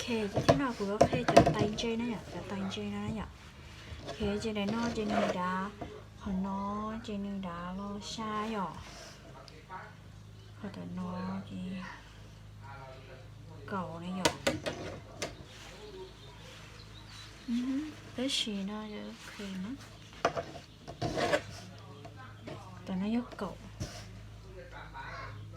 Ok, ces thib no kuv yuav qhia cov tais ntse na yom, cov tais ntse no na yom. Ok, ces daim no ces nws dav, qhov no ces nws dav los xya yom. Qhov tom no ces kaum na yom. Tab sis no, ok, tom no yog kaum,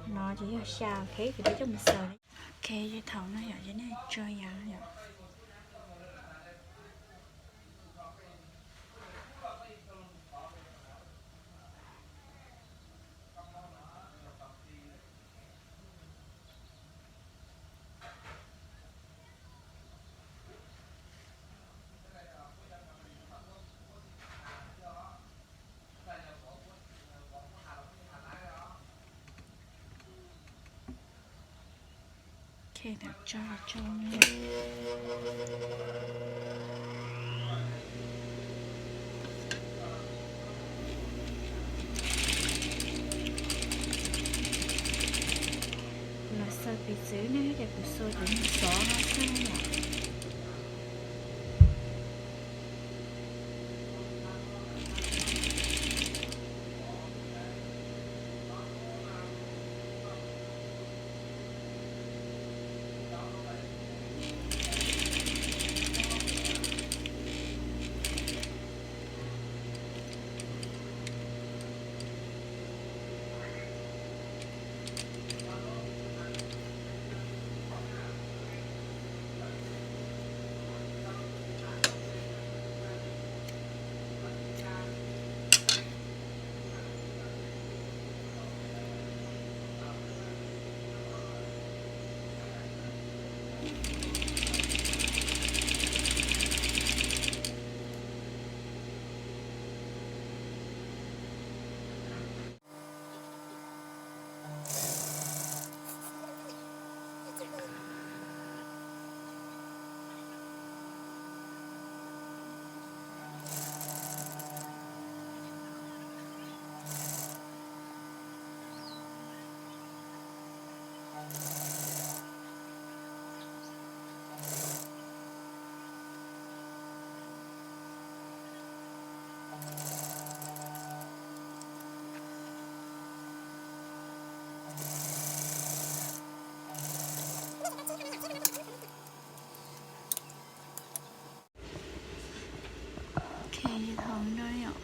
no ces yog xya, ok, kuv rov coj mus xaws. Ok, ces thaum no yom, ces nej tso yam yom. Ok, tso tso. Kuv los xaws piv txwv nej, ces kuv xaws cov nws xov no xwb yom. Ok, thaum no yom.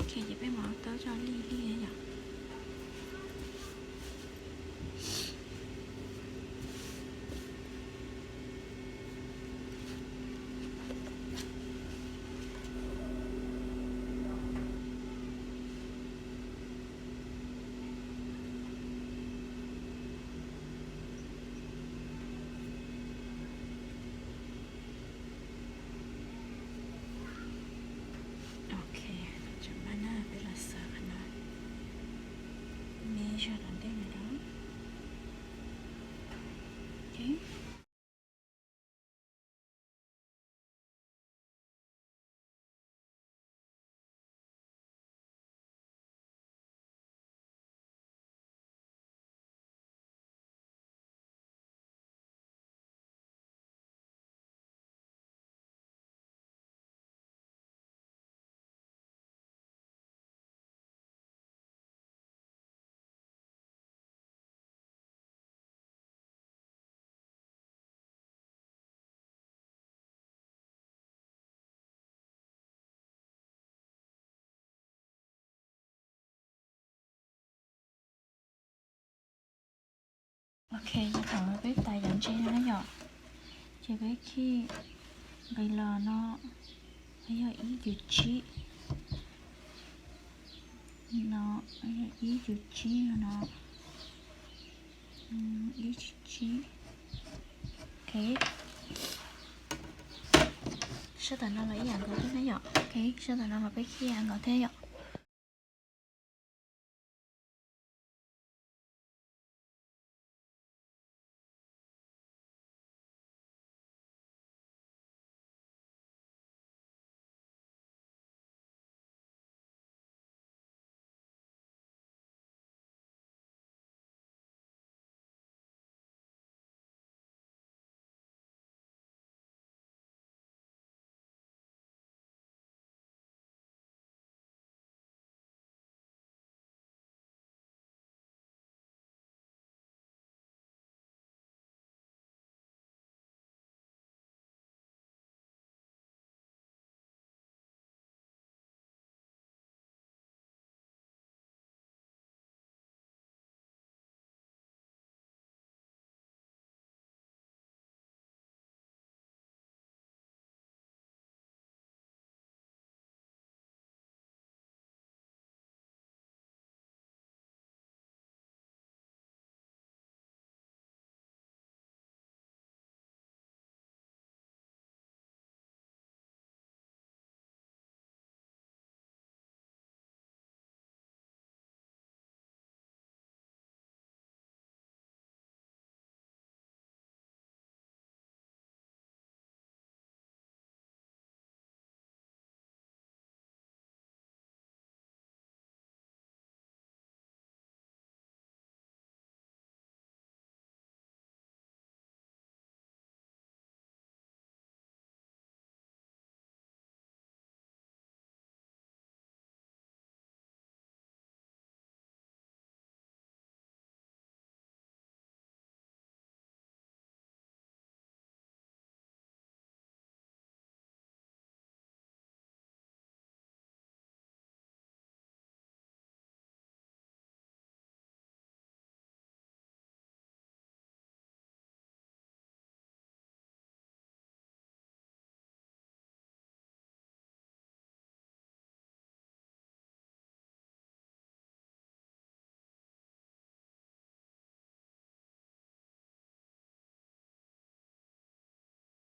Ok, ces peb mam taub coj lij lij yom. Ok, tseem pab na, peb los xaws qhov no. Me zog tom ntej no. Ok. Ok, ces thaum no peb tais cov ntses no na yom, ces peb khij nqis los no yog ib cum tsib, no yog ib cum tsib no, ib cum tsib. Ok, sab tom no los ib yam nkaus xwb na yom. Ok, Sab tom no los peb khiav nkaus thiab yom.